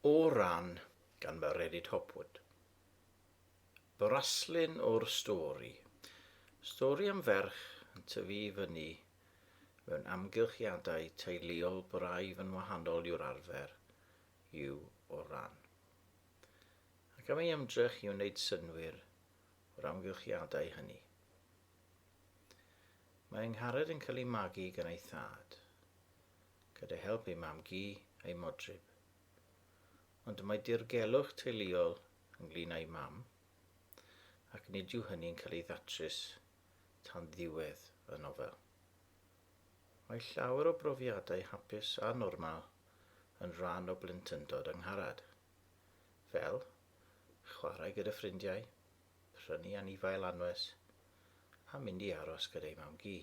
O ran gan Mererid Hopwood. Braslun o'r stori. Stori am ferch yn tyfu i fyny mewn amgylchiadau teuluol braidd yn wahanol i'w'r arfer yw O ran. Ac am ei ymdrech i wneud synnwyr o'r amgylchiadau hynny. Mae Angharad yn cael ei magu gan ei thad, gyda help ei mam-gu a'i modryb. Ond mae dirgelwch teuluol ynglŷn â'i mam, ac nid yw hynny'n cael ei ddatrys tan ddiwedd y nofel. Mae llawer o brofiadau hapus a normal yn rhan o blentyndod Angharad, fel chwarae gyda ffrindiau, prynu anifail anwes, a mynd i aros gyda'i mam-gu.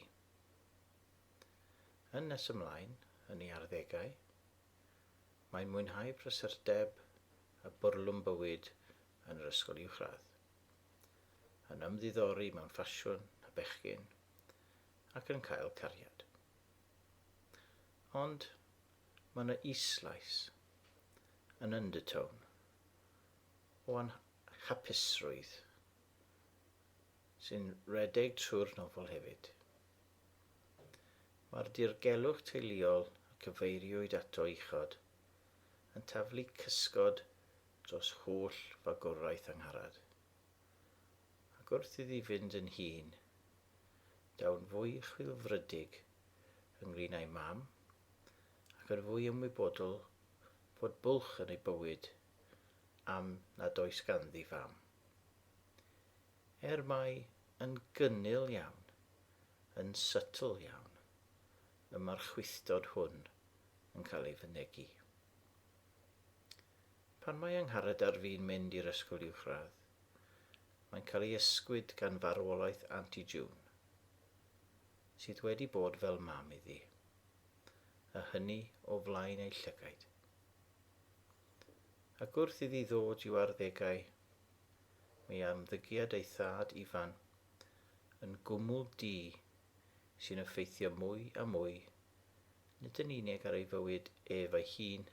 Yn nes ymlaen, yn ei arddegau, mae'n mwynhau prysurdeb a bwrlwm bywyd yn yr ysgol uwchradd, yn ymddiddori mewn ffasiwn a bechgyn, ac yn cael cariad. Ond mae yna islais, an undertone, o anhapusrwydd sy'n rhedeg trwy'r nofel hefyd. Mae'r dirgelwch teuluol y cyfeiriwyd ato uchod yn taflu cysgod dros holl fagwraeth Angharad, ac wrth iddi fynd yn hŷn, daw'n fwy chwilfrydig ynglŷn â'i mam ac yn fwy ymwybodol fod bwlch yn ei bywyd am nad oes ganddi fam. Er mai yn gynnil iawn, yn subtle iawn, y mae'r chwithdod hwn yn cael ei fynegi. Pan mae Angharad ar fin mynd i'r ysgol uwchradd, mae'n cael ei ysgwyd gan farwolaeth Aunty June, sydd wedi bod fel mam iddi, a hynny o flaen ei llygaid. Ac wrth iddi ddod i'w arddegau, mae ymddygiad ei thad Ifan yn gwmwl du sy'n effeithio mwy a mwy, nid yn unig ar ei fywyd ef ei hun,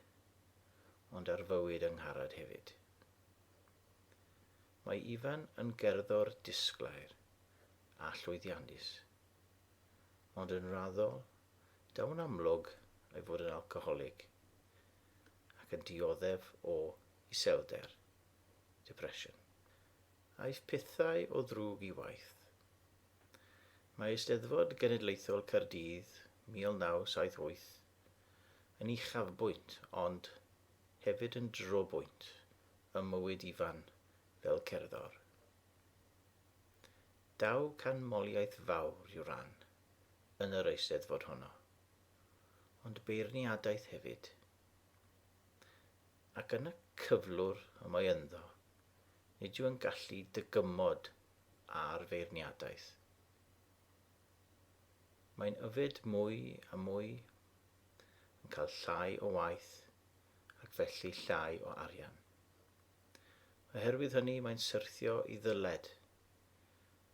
ond ar fywyd Angharad hefyd. Mae Ifan yn gerddor disglair a llwyddiannus, ond yn raddol daw'n amlwg ei fod yn alcoholig ac yn dioddef o iselder, depression. Aiff pethau o ddrwg i waeth. Mae Eisteddfod Genedlaethol Caerdydd 1978 yn uchafbwynt ond hefyd yn drobwynt ym mywyd Ifan fel cerddor. Daw canmoliaeth fawr i'w ran yn yr Eisteddfod honno, ond beirniadaeth hefyd. Ac yn y cyflwr y mae ynddo, Nid yw yn gallu dygymod â'r feirniadaeth. Mae'n yfed mwy a mwy, yn cael llai o waith ac felly llai o arian. Oherwydd hynny mae'n syrthio i ddyled,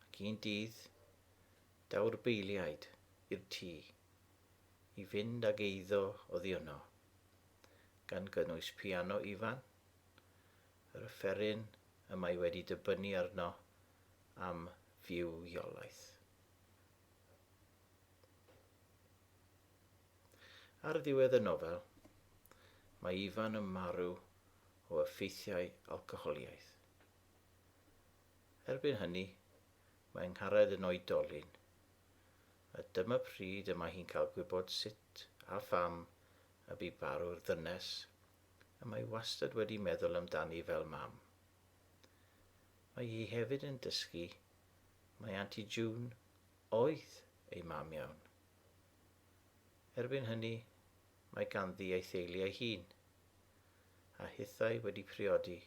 ac un dydd daw'r beiliaid i'r tŷ i fynd ag eiddo oddi yno, gan gynnwys piano Ifan, yr offeryn y mae wedi dibynnu arno am fywiolaeth. Ar ddiwedd y nofel, mae Ifan yn marw o effeithiau alcoholiaeth. Erbyn hynny, mae Angharad yn oedolyn, a dyma pryd y mae hi'n cael gwybod sut a pham y bu farw'r ddynes y mae wastad wedi meddwl amdani fel mam. Mae hi hefyd yn dysgu mai Anti June oedd ei mam iawn. Erbyn hynny, mae ganddi ei theulu ei hun, a hithau wedi priodi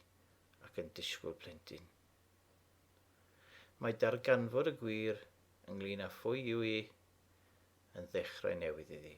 ac yn disgwyl plentyn. Mae darganfod y gwir ynglŷn â phwy yw hi yn ddechrau newydd iddi.